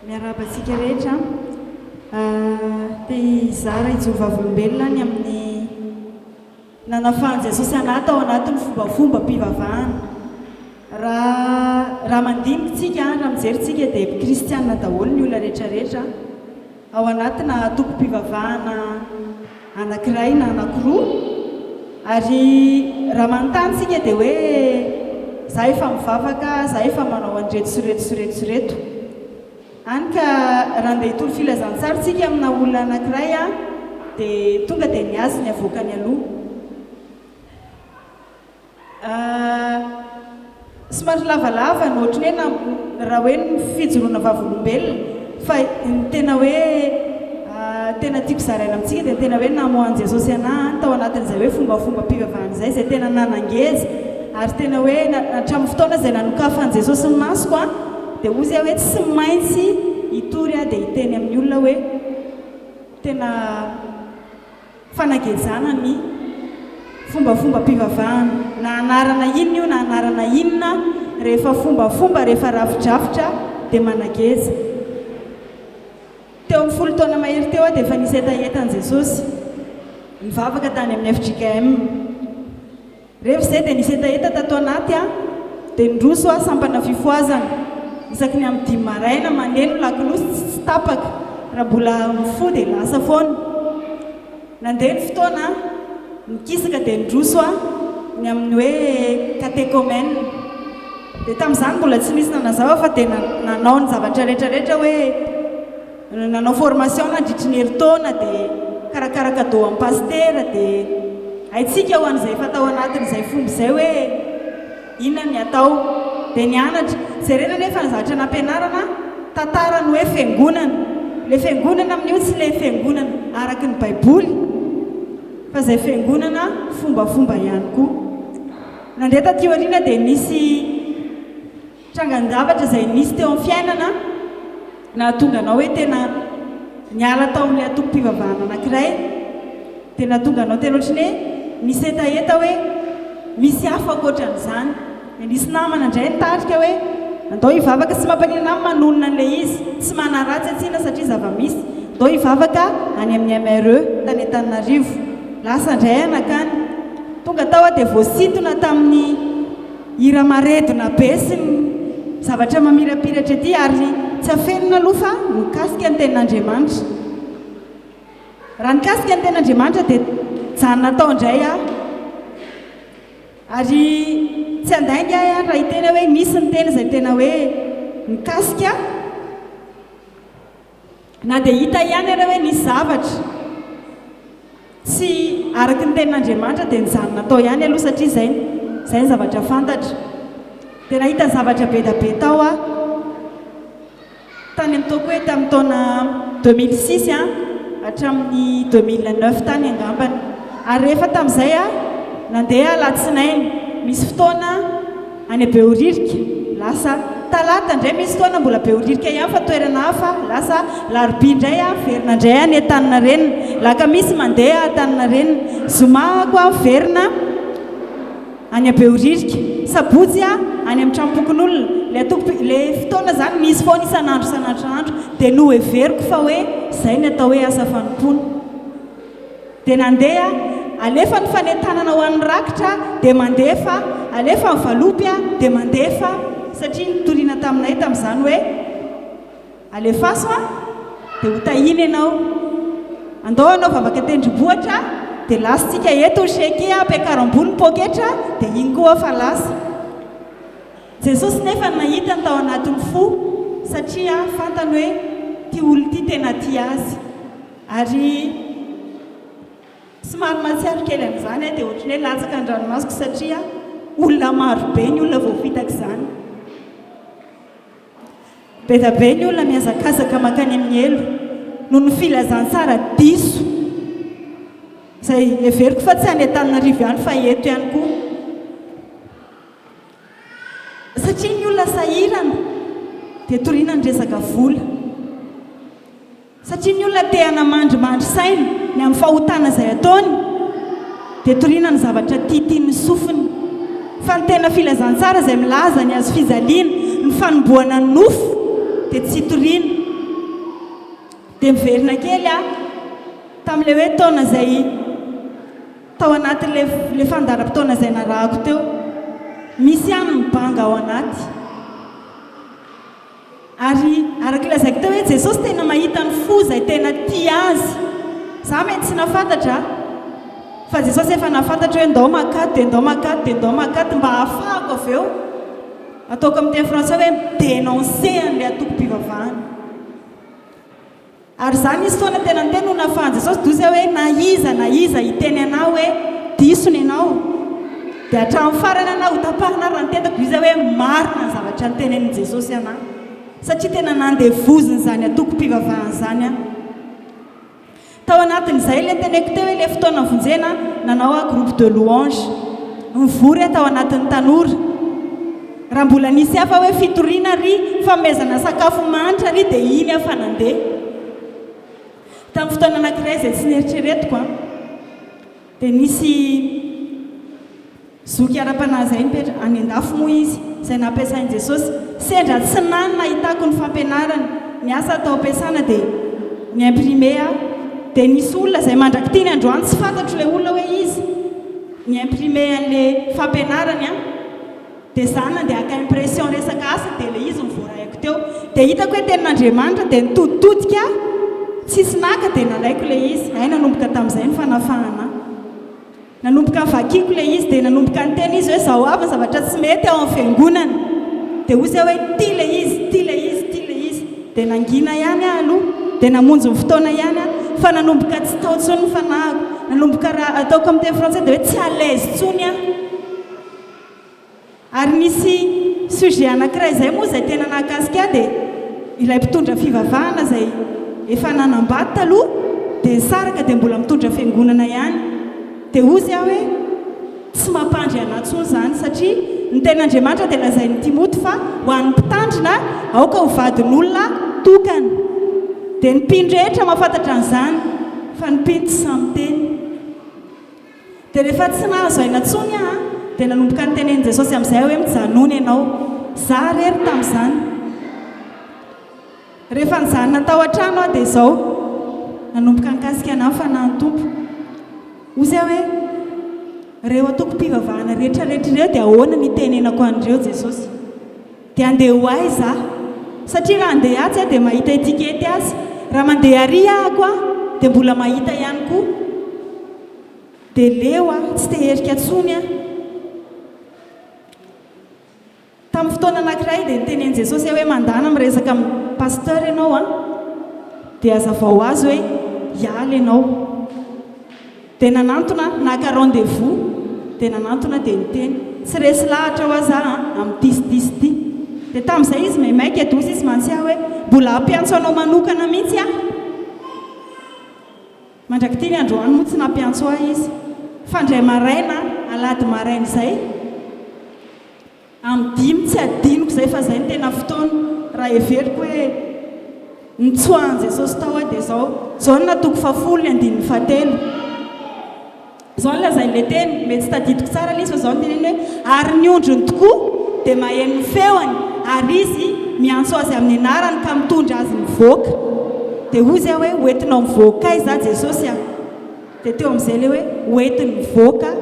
Miarahaba antsika rehetra. Te hizara hijoro vavolombelona ny amin'ny nanafahan'i Jesosy anah tao anatin'ny fombafombam-pivavahana. Raha raha mandinika tsika, raha mijery tsika dia kristiana daholo ny olona rehetra rehetra ao anatina antokom-pivavahana anankiray na anankiroa. Ary raha manontany tsika dia hoe za efa mivavaka, za efa manao an'ireto sy ireto sy ireto sy ireto. Hany ka raha andeha hitory filazantsara tsika amina olona anankiray dia tonga dia ny azy ny avoakany aloha. Somary lavalava ny ohatry ny hoe raha hoe ny fijoroana vavolombelona fa ny tena hoe tena tiako zaraina amintsika dia ny tena hoe namoahan'i Jesosy anah tao anatin'izay hoe fombafombam-pivavahana izay, izay tena nanangeza ary tena hoe hatramin'ny fotoana izay nanokafan'i Jesosy ny masoko an dia hozy aho hoe tsy maintsy hitory aho dia hiteny amin'ny olona hoe tena fanagejana ny fombafombam-pivavahana, na anarana inona io na anarana inona, rehefa fombafomba, rehefa rafidrafitra dia manageja. Teo amin'ny folo taona mahery teo aho dia efa nisy hetaheta an'i Jesosy, nivavaka tany amin'ny fjkm. Rehefa izay dia nisy hetaheta tato anaty aho, dia niroso aho sampana fifohazana. Isaky ny amin'ny dimy maraina maneno ny lakolosy tsy tsy tapaka, raha mbola mifoha dia lasa foana. Nandeha ny fotoana, nikisaka dia niroso aho ny amin'ny hoe catéchomène. Dia tamin'izany mbola tsy nisy nanazava fa dia nanao ny zavatra rehetra rehetra hoe Nanao formation nandritry ny herintaona dia karakara cadeau an'i Pasitera dia haintsika ho an'izay efa tao anatin'izay fomba izay hoe inona ny atao. Dia nianatra. Jerena anefa ny zavatra nampianarana, tantara ny hoe fiangonana. Ilay fiangonana amin'io tsy ilay fiangonana araka ny baiboly fa izay fiangonana fombafomba ihany koa. Nandeha taty aoriana dia nisy Trangan-javatra izay nisy teo amin'ny fiainana nahatonga anao hoe tena niala tao amin'ilay antokom-pivavahana anankiray, dia nahatonga anao tena ohatran'ny hoe nisy hetaheta hoe misy hafa ankoatran'izany. Dia nisy namana indray nitarika hoe andao hivavaka, tsy mampaninona ahy ny manonona an'ilay izy, tsy manaratsy atsina satria zava-misy, andao hivavaka any amin'ny MRE tany Antananarivo. Lasa indray aho nankany. Tonga tao aho dia voasintona tamin'ny. Hira maredona be sy ny zavatra mamirapiratra ety ary tsy afenina aloha fa mikasika ny tenin'Andriamanitra. Raha nikasika ny tenin'Andriamanitra dia nijanona tao indray aho. Ary tsy handainga aho raha hiteny aho hoe nisy ny teny izay tena hoe nikasika. Na dia hita ihany ara hoe nisy zavatra tsy araka ny tenin'Andriamanitra dia nijanona tao ihany aloha satria izay izay ny zavatra fantatra. Dia nahita zavatra be da be tao aho. Tany amin'ny taoko hoe tamin'ny taona 2006 an, hatramin'ny 2009 tany angambany. Ary rehefa tamin'izay aho nandeha alatsinainy, misy fotoana Any Behoririka, lasa. Talata indray misy fotoana mbola Behoririka ihany fa toerana hafa, lasa. Larobia indray aho miverina indray any Antaninarenina. Lakamisy mandeha Antaninarenina. Zoma ako aho miverina any Behoririka. Sabotsy aho any amin'ny tranompokonolona. Ilay antoko, ilay fotoana izany nisy foana isan'andro isan'andro isan'andro dia noheveriko fa hoe izay ny atao hoe asa fanompoana. Dia nandeha, alefa ny fanentanana ho an'ny rakitra dia mandefa, alefa ny valopy dia mandefa, satria nitoriana taminay tamin'izany hoe alefaso an, dia ho tahiana ianao. Andao hanao vavaka tendrombohitra, dia lasa tsika eto ny chèque, ampiakaro ambony ny poketra, dia iny koa fa lasa. Jesosy nefa nahita ny tao anatin'ny fo, satria fantany hoe ity olona ity tena tia azy. Ary somary mahatsiaro kely an'izany aho dia ohatran'ny hoe latsaka ny ranomasoko satria olona maro be ny olona voafitak'izany. Be dia be ny olona mihazakazaka mankany amin'ny helo noho ny filazantsara diso izay heveriko fa tsy any Antananarivo ihany fa eto ihany koa. Satria ny olona sahirana dia toriana ny resaka vola. Satria ny olona te hanamandrimandry saina ny amin'ny fahotana izay ataony, dia toriana ny zavatra tiatian'ny sofiny. Fa ny tena filazantsara izay milaza ny hazofijaliana, ny fanombohana ny nofo, dia tsy toriana. Dia miverina kely aho tamin'ilay hoe taona izay tao anatin'ilay ilay fandaharam-potoana izay narahako teo. Misy ihany ny banga ao anaty. Ary araka ilay lazaiko teo hoe Jesosy tena mahita ny fo izay tena tia Azy. Za mety tsy nahafantatra fa Jesosy efa nahafantatra hoe ndao makaty dia ndao makaty dia ndao makaty mba hahafahako avy eo ataoko amin'ny teny frantsay hoe mi-dénoncer an'ilay antokom-pivavahana. Ary za nisy fotoana tena niteny no nafahan'i Jesosy dozy aho hoe na iza na iza hiteny anah hoe diso ny anao dia hatramin'ny farany anah ho tapahina ary raha ny tendako iza hoe marina ny zavatra notenenin'i Jesosy anah satria tena nandevozin'izany antokom-pivavahana izany aho. Tao anatin'izay ilay teneko teo hoe ilay fotoana vonjena nanao aho groupe de louange. Nivory aho tao anatin'ny tanora. Raha mbola nisy hafa hoe fitoriana ary fanomezana sakafo manitra ary dia iny aho fa nandeha. Tamin'ny fotoana anankiray izay tsy neritreretiko an, dia nisy zoky ara-panahy izay mipetraka any an-dafy moa izy, izay nampiasain'i Jesosy. Sendra tsy nany nahitako ny fampianarany, niasa tao am-piasana dia ni-imprimer aho. Dia nisy olona izay mandrak'ity ny androany tsy fantatro ilay olona hoe iza, ni-imprimer an'ilay fampianarany an. Dia za nandeha haka impression resaka asa dia ilay izy no voarahiko teo. Dia hitako hoe tenin'Andriamanitra dia nitoditodika aho, tsisy naka dia nalaiko ilay izy. Hay nanomboka tamin'izay ny fanafahana ahy. Nanomboka nivakiko ilay izy dia nanomboka niteny izy hoe zao avy ny zavatra tsy mety ao amin'ny fiangonana. Dia hoy aho hoe ity ilay izy, ity ilay izy, ity ilay izy. Dia nangina ihany aho aloha, dia namonjy ny fotoana ihany aho, fa nanomboka tsy tao intsony ny fanahiko. Nanomboka raha ataoko amin'ny teny frantsay dia hoe tsy à l'aise intsony aho. Ary nisy sujet anankiray izay moa izay tena nahakasika ahy dia ilay mpitondra fivavahana izay efa nanambady taloha dia nisaraka dia mbola mitondra fiangonana ihany. Dia hozy aho hoe tsy mampandry anah intsony izany satria ny tenin'Andriamanitra dia lazain'i Timoty fa ho an'ny mpitandrina aoka ho vadin'olona tokana. Dia ny mpino rehetra mahafantatra an'izany fa ny mpino tsy sahy miteny. Dia rehefa tsy nahazo aina intsony aho dia nanomboka nitenenin'i Jesosy amin'izay aho hoe mijanona ianao. Za rery tamin'izany. Rehefa nijanona tao an-trano aho dia izao, nanomboka nikasika anah ny Fanahin'ny Tompo. Hozy aho hoe, ireo antokom-pivavahana rehetra rehetra ireo dia ahoana ny hitenenako an'ireo Jesosy? Dia handeha ho aiza aho? Satria raha handeha atsy aho dia mahita etikety azy. Raha mandeha ary ahako aho dia mbola mahita ihany koa. Dia leo aho, tsy te herika intsony aho. Tamin'ny fotoana anankiray dia nitenenin'i Jesosy aho hoe mandana miresaka amin'ny pasteur ianao an, dia hazavao azy hoe hiala ianao. Dia nanantona aho, naka rendez-vous, dia nanantona dia niteny. Tsy resy lahatra hoa za an, amin'ity sy ity sy ity. Dia tamin'izay izy maimaika doza izy mantsy ahy hoe mbola hampiantso anao manokana mihitsy aho. Mandrak'ity ny androany moa tsy nampiantso ahy izy. Fa indray maraina, alahady maraina izay, amin'ny dimy tsy adinoko izay fa izay no tena fotoana raha heveriko hoe nitsoahan'i Jesosy tao aho dia izao, Jaona toko fahafolo ny andininy fahatelo. Izao no lazain'ilay teny, mety tsy tadidiko tsara ilay izy fa izao no teneniny hoe, ary ny ondriny tokoa dia maheno ny feony ary izy miantso azy amin'ny anarany ka mitondra azy mivoaka. Dia hoy izy aho hoe, hoentinao mivoaka aiza aho Jesosy a? Dia teo amin'izay ilay hoe hoentiny mivoaka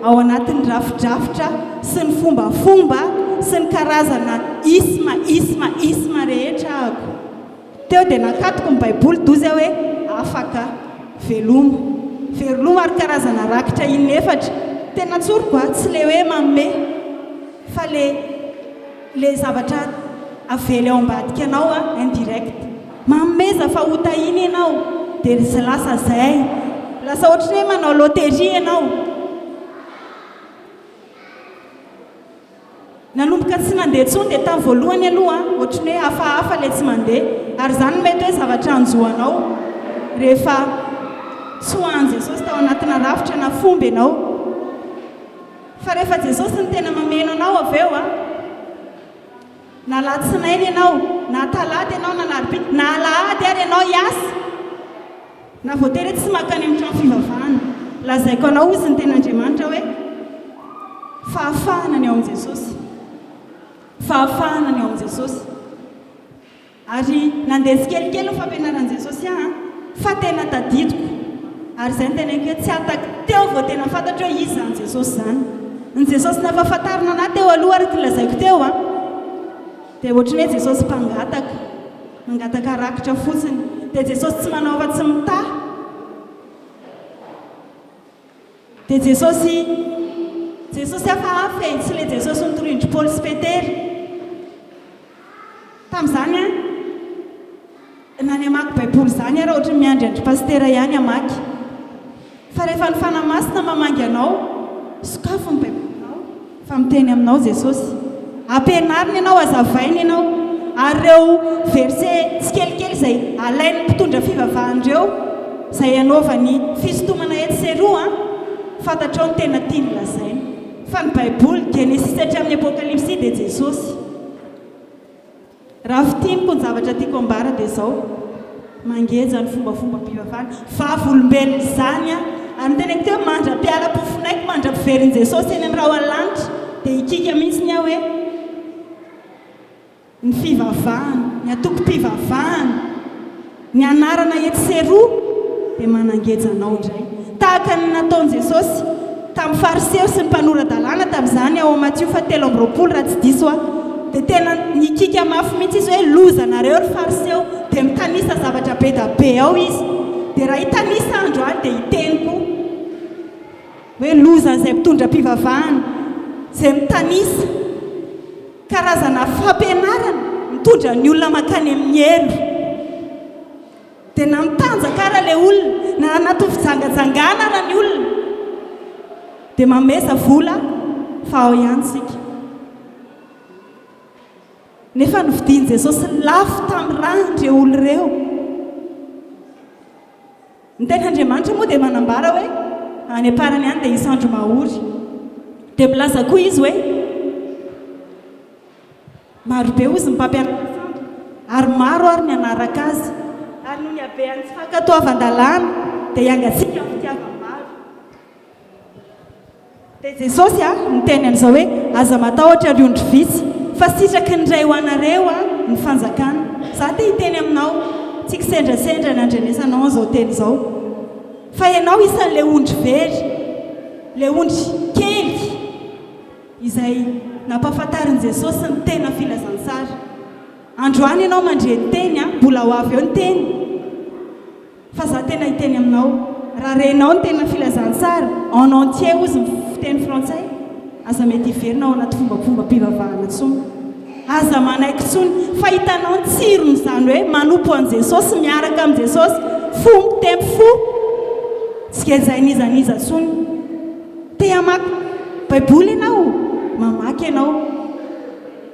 ao anatin'ny rafidrafitra sy ny fombafomba sy ny karazana isma isma isma rehetra ahako. Teo dia nakatoko ny baiboly dozy aho hoe afaka. Veloma. Verloma ary karazana rakitra in'efatra. Tena tsoriko a, tsy le hoe manome fa le le zavatra avela eo ambadika anao a, indirect. Manomeza fa ho tahiana ianao dia lasa zay. Lasa ohatran'ny hoe manao loterie ianao. Nanomboka tsy nandeha intsony dia tamin'ny voalohany aloha ohatry ny hoe hafahafa ilay tsy mandeha ary izany no mety hoe zavatra hanjo anao rehefa tsoahan'i Jesosy tao anatina rafitra na fomba ianao. Fa rehefa Jesosy no tena mameno anao avy eo an, na alatsinainy ianao, na talata ianao, na alarobia, na alahady ary ianao hiasa, Na voatery hoe tsy mankany amin'ny trano fivavahana. Lazaiko anao hozy ny tenin'Andriamanitra hoe fahafahana ny ao amin'i Jesosy. Fahafahana ny ao amin'i Jesosy. Ary nandeha tsikelikely ny fampianaran'i Jesosy ahy an, fa tena tadidiko. Ary izay no teneniko hoe tsy hataka teo vao tena fantatro hoe iza izany Jesosy izany. Ny Jesosy nampahafantarina an'ahy teo aloha araka ny lazaiko teo an, dia ohatran'ny hoe Jesosy mpangataka, mangataka rakitra fotsiny. Dia Jesosy tsy manao afa-tsy mitaha. Dia Jesosy, Jesosy hafahafa e, tsy ilay Jesosy notorian-dry Paoly sy Petera. Tamin'izany an, na ny hamaky Baiboly izany ara ohatran'ny miandry an-dry Pasitera ihany hamaky. Fa rehefa ny Fanahy Masina mamangy anao, sokafy ny Baibolinao fa miteny aminao Jesosy. Ampianariny ianao, hazavainy ianao. Ary ireo verset tsikelikely izay alain'ny mpitondra fivavahana ireo, izay anaovany fisintomana etsy sy eroa an, fantatrao ny tena tiany lazaina. Fa ny Baiboly, Genesisy hatramin'ny Apokalypsy dia Jesosy. Raha fintiniko ny zavatra tiako ambara dia izao, mangeja ny fombafombam-pivavahana, vavolombelona izany aho, ary ny teneniko teo hoe mandra-pialam-pofonaiko, mandra-piverin'i Jesosy eny amin'ny rahona lanitra dia hikiaka mihitsiny aho hoe ny fivavahana, ny antokom-pivavahana, Ny anarana etsy sy eroa dia manangeja anao indray. Tahaka ny nataon'i Jesosy tamin'ny Fariseo sy ny mpanora-dalàna tamin'izany ao amin'ny Matio faha 23 raha tsy diso aho. Dia tena nikiaka mafy mihitsy izy hoe lozanareo ry Fariseo. Dia mitanisa zavatra be da be ao izy. Dia raha hitanisa androany dia hiteny koa hoe lozan'izay mpitondra mpivavahana izay mitanisa. Karazana fampianarana mitondra ny olona mankany amin'ny helo. Dia na mitanjaka ara ilay olona, na anaty fijangajangana ara ny olona, dia mameza vola fa ao ihany isika. Nefa novidian'i Jesosy lafo tamin'ny rany ireo olona ireo. Ny Tenin'Andriamanitra moa dia manambara hoe any am-parany any dia hisy andro mahory. Dia milaza koa izy hoe marobe hozy ny mpampianatra sandoka ary maro ary ny hanaraka azy. Ary noho ny habean'ny tsy fankatoavan-dalàna dia hiangatsiaka ny fitiavan'ny maro. Dia Jesosy a, niteny an'izao hoe, Aza matahotra ry ondry vitsy, fa sitraky ny Ray ho anareo a, ny fanjakana. Za te hiteny aminao, tsy kisendrasendra ny andrenesanao an'izao teny izao, fa ianao isan'ilay ondry very, ilay ondry kely izay nampahafantarin'i Jesosy ny tena filazantsara. Androany ianao mandre ny teny a, mbola ho avy eo ny teny. Fa za tena hiteny aminao, raha renao ny tena filazantsara, en entier hozy ny fiteny frantsay, aza mety hiverina ao anaty fombafombam-pivavahana intsony. Aza manaiky intsony fa hitanao ny tsiron'izany hoe manompo an'i Jesosy, miaraka amin'i Jesosy, fo mitempo fo, tsy gejain'iza n'iza intsony. Te hamaky baiboly ianao? Mamaky ianao.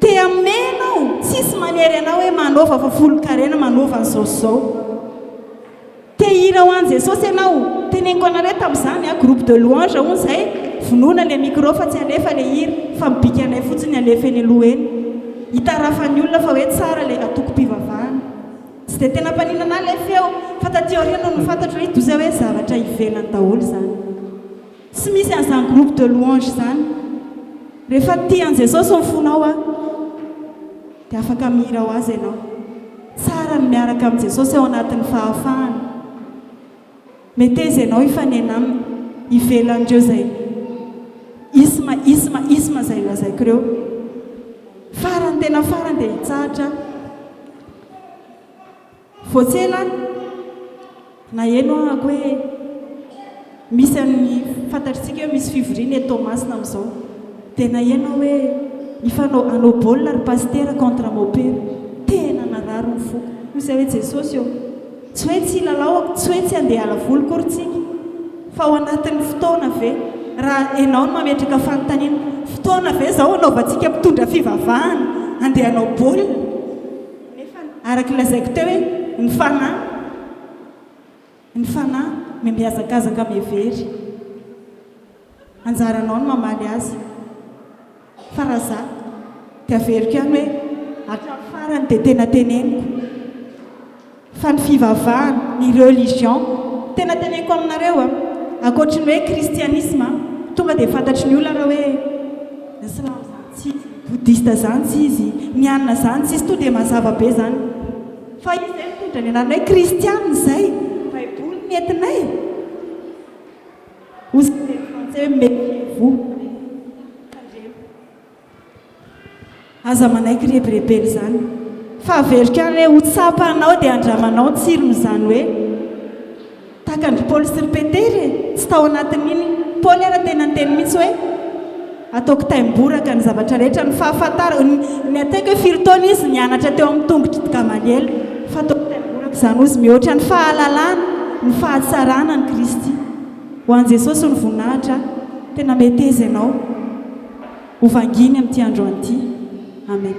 Te hanome ianao? Tsisy manery anao hoe manaova fahafolon-karena, manaova an'izao sy izao. Te hihira ho an'i Jesosy ianao? Teneniko anareo tamin'izany a, groupe de louange hono izay, vonoina ilay micro fa tsy alefa ilay hira, fa mibika anay fotsiny alefa eny aloha eny. Hitarafan'ny olona fa hoe tsara ilay antokom-pivavahana. Tsy dia tena mpaninana ahy ilay feo, fa taty aoriana no fantatro hoe doza hoe zavatra ivelany daholo izany. Tsy misy an'izany groupe de louange izany. Rehefa tia an'i Jesosy ny fonao a, dia afaka mihira ho azy ianao. Tsara ny miaraka amin'i Jesosy ao anatin'ny fahafahana. Meteza ianao hifanena aminy, ivelan'ireo izay isma, isma, isma izay lazaiko ireo. Farany tena farany dia hitsahatra aho. Vao tsy ela naheno ahako hoe misy an'ny, fantatr'tsika hoe misy fivoriana eto Toamasina amin'izao. Dia naheno aho hoe hifanao hanao baolina ry pasitera contre mopera. Tena narary ny foko. Hoy izahay hoe Jesosy ô, tsy hoe tsy hilalao, tsy hoe tsy handeha hiala voly akory tsika, fa ao anatin'ny fotoana ve, raha ianao no mametraka fanontaniana, fotoana ve izao hanaovantsika mpitondra fivavahana handeha hanao baolina? Nefa araka ny lazaiko teo hoe ny fanahy, ny fanahy mihazakazaka mihevery. Anjaranao ny mamaly azy. Fa raha za, dia averiko ihany hoe hatramin'ny farany dia tena teneniko fa ny fivavahana, ny religion, tena teneniko aminareo a, ankoatry ny hoe kristianisma, tonga dia fantatry ny olona raha hoe ny silamo zany tsy izy, ny boudhiste zany tsy izy, ny anona zany tsy izy, tonga dia mazava be zany. Fa izy izay mitondra ny anarana hoe kristiana izay, baiboly ny entinay. Hoy ny teny frantsay hoe méfiez-vous. Tandremo. Aza manaiky rebirebena izany. Fa averiko ihany hoe ho tsapanao dia andramanao ny tsiron'izany hoe tahaka an-dry Paoly sy ry Petera e! Tsy tao anatin'iny. Paoly ara tena niteny mihitsy hoe ataoko taim-boraka ny zavatra rehetra, ny fahafantarako, ny ataiko hoe firy taona izy nianatra teo amin'ny tongotr'i Gamaliela, fa ataoko taim-boraka izany hozy mihoatra ny fahalalana, ny fahatsarana an'i Kristy. Ho an'i Jesosy ny voninahitra, tena meteza ianao. Ho vanginy amin'ity androany ity. Amen.